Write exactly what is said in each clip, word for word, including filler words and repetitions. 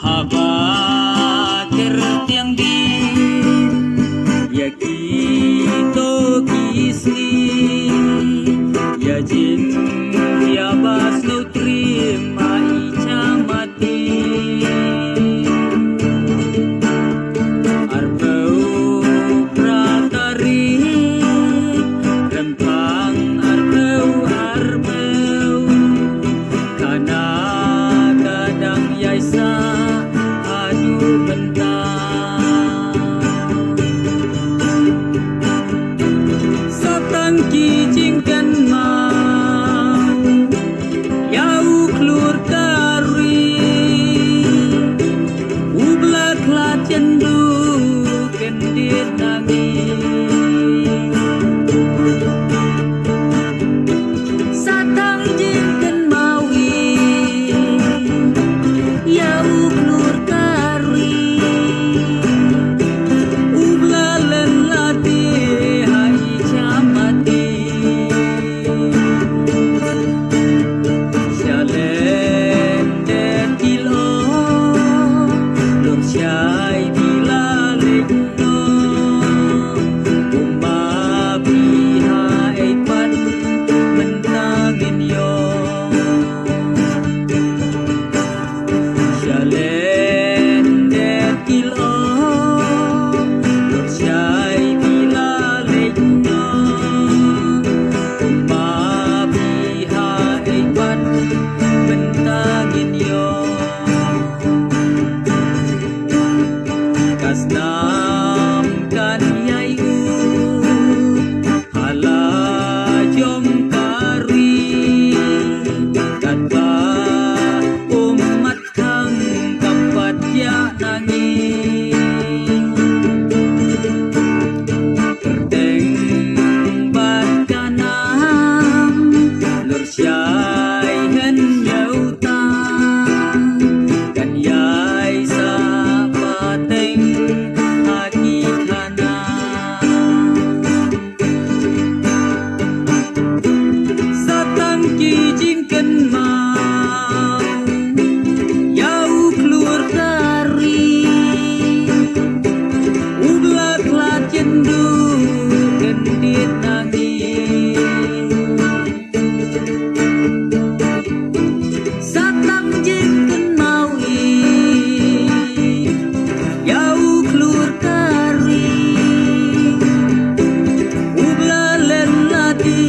Haba kyrtiang dien ïa kito ki sngi, ïa jin ïa ba sngewtriem ha i Chamati. Arphew phra tarik Rymphang arphew arphew, khana ka dang ïai sah haduh mynta. Sa tang ki jingkynmaw ïa u khlur ka ri, u Blei khlad jynduh kyndit na ngi. Sa tang jingkynmaw ïa u khlur ka ri, u Blei leh lade ha i Chamati. Shalyndet ki lyoh, lor shai phi la leit noh. Kumba phi hap ei pat mynta ngin ïoh. Shalyndet ki lyoh, lor shai phi la leit noh. Kumba phi hap ei pat mynta ngin ïoh. Ka snam kan ïai ud ha la jong ka ri, katba ummat khang kam pat ïa na ngi. Kyrteng bad ka nam, lor shai hynñiew tang, kan ïai sah pateng ha ki khana. Sa tang ki jingkynmaw ïa u khlur ka ri, u Blei khlad jynduh kyndit na ngi. Sa tang jingkynmaw ïa u khlur ka ri, u Blei leh lade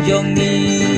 jong ngi.